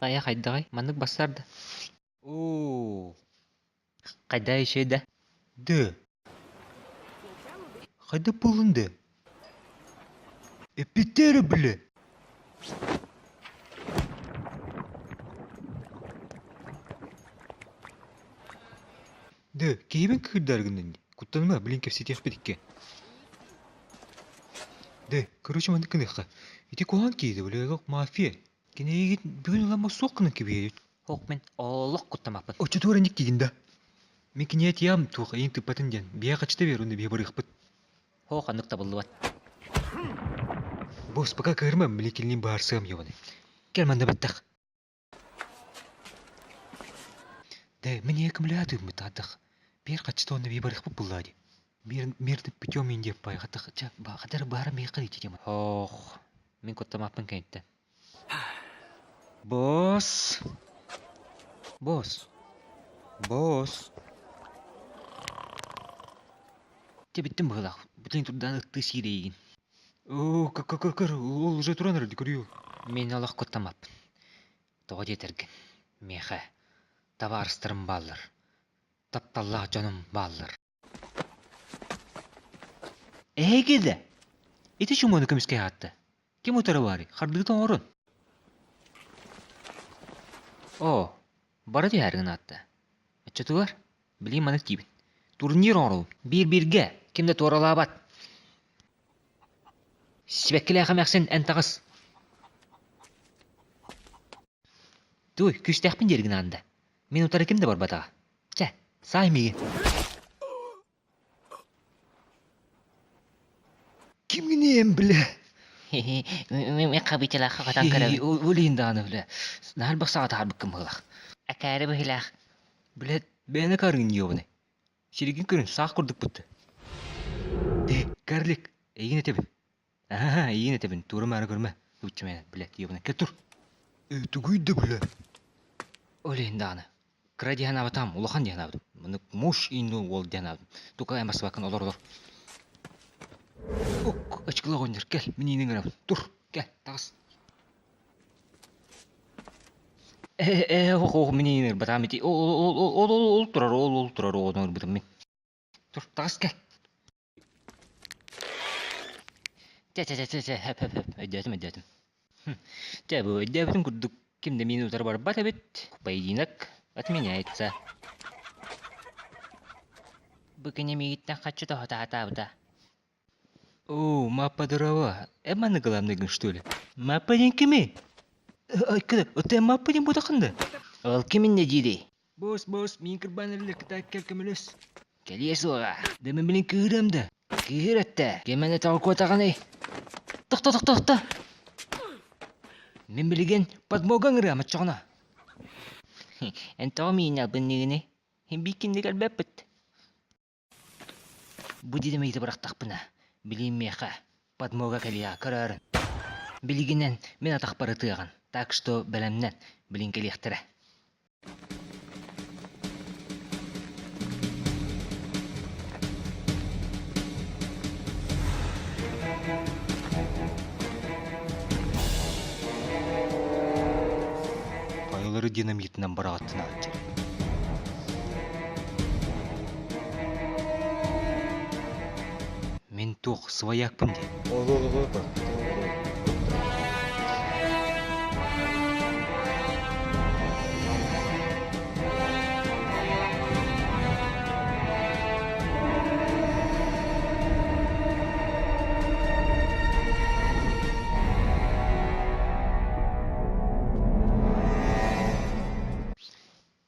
Хайа хайдаҕый, маннык бассар да? Оо, хайда еще да? Да. Хайда буоллун да? Эппиттэрэ бile. Да, киһибин кыырдаары гыннын дии. Куттаныма, блин, кэпсэтиэхпит икки. Да, короче, маннык гыныахха. Ити куһаҕан киһи бile, мафия. Кинигин бүгүн ыламма суох гынан кэбиһэбит. Ох, мин олох куттамаппын. Оччотугар инник диигин да? Мин киниэхэ тиийэм туох эйигин тыыппатын диэн. Биһиэхэ хачыта биэр уонна биһи барыахпыт. Һоо, ханнык табыллыбат. Босс, пока кыырма, били кинилиин быһаарсыам ебаный. Кэл манна баттах. Да, мин ийэ көмөлөһө атыах. Биир хачыта уонна биһи барыахпыт буллаа дии. Мир, мирным путем Индия пай, хата, хатар баара миэхэ дии тема. Ох, мин куттамаппын кэнниттэн. Босс. Босс. Босс. Дьэ бүттүм быһыылаах. Бүтүн турдаан ыттыы сиир эйигин. Оо, көр, ол уже туран эрэлди көрүө. Мин олох куттамаппын. Тоҕо диэтэргин, миэхэ табаарыстарым бааллар, тапталлаах дьонум бааллар. Эһиги да, ити чумуону көмүскэһэ аатта. Ким утары баарый, хардыыта оҥорун. Оо, бара түһээри гынаатта. Оччотугар, билигин маннык диибин. Турнир оҥоробун. Биир-бииргэ, ким да туоралаабат. Сибэккилээх эмээхсин эн таҕыс. Туй, күүстээхпин диэри гынаан да. Мин утары ким да барбатаҕа. Чэ, саай миигин. Кимҥиниэн бile? Мен хабычалаахха хатан көрөбүн. Ол иһин даҕаны бile. Наһаа элбэх саҕа таһаарбыккын быһыылаах. Акаары быһыылаах. Блядь, бэйэни акаарыгын ебаный. Сиригин көрүн, саах курдук бытты. Э, карлик, эйигин этэбин. Аа, эйигин этэбин, туора-маары көрүмэ. Лучше блядь, ебаный, кэл тур. Э, тугуй да бля. Ол иһин даҕаны. Кыра дии санаабатаҕым, улахан дии санаабытым. Маннык муж инну уол дии санаабытым. Тука эн барсыбаккын олор олор. Ок, очколоох оҕонньор, кэл, мин иинин гынабын. Тур, кэл, таҕыс. Э, э, ох, ох, мин иинин ырбатаҕым ити. Ол, ол, ол, ол, ол, ол турар, ол, ол турар оҕону ырбытым мин. Тур, таҕыс кэл. Чэ, чэ, чэ, чэ, чэ, хөп, хөп, хөп, өйдөөтүм, өйдөөтүм. Чэ, бу өйдөөбүтүм курдук ким да миин утары барбат эбит. Поединок отменяется. Бу кини миигиттэн хаччы тоһутаатаабыта. О, маппа здорово. Эн манна главныйгын, что ли? Маппа диэн кимий? Айкыда, оттон эн маппа диэн буотаххын да? Ол ким иннэ диирий? Босс, босс, миин кырбаан эрэллэр кытаат кэл көмөлөс. Кэлиэ суоҕа. Да мин билин кыыһырыам да. Кыыһыр этте. Ким эмэ тоҕо куотаҕыный? Тохто, тохто, тохто. Мин билигин подмога ыҥырыам оччоҕуна. Эн тоҕо миин албынныыгыный? Биир кинини кэлбэппит. Бу динамиты бырахтахпына, билиим миэхэ подмога кэлиэҕэ көрөөрүн. Билигинэн мин атахпар ытыаҕын, так что бэлэмнэн, билин кэлиэхтэрэ. Хайалары динамитынан быраҕаттынааччы. Мин туох своякпын дии.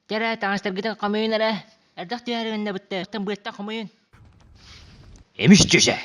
Дьэ таҥастаргытын хомуйун эрэ. Эрдэх түһэригиннэ бытта, быаттан хомуйун. Эмис дьүсэ!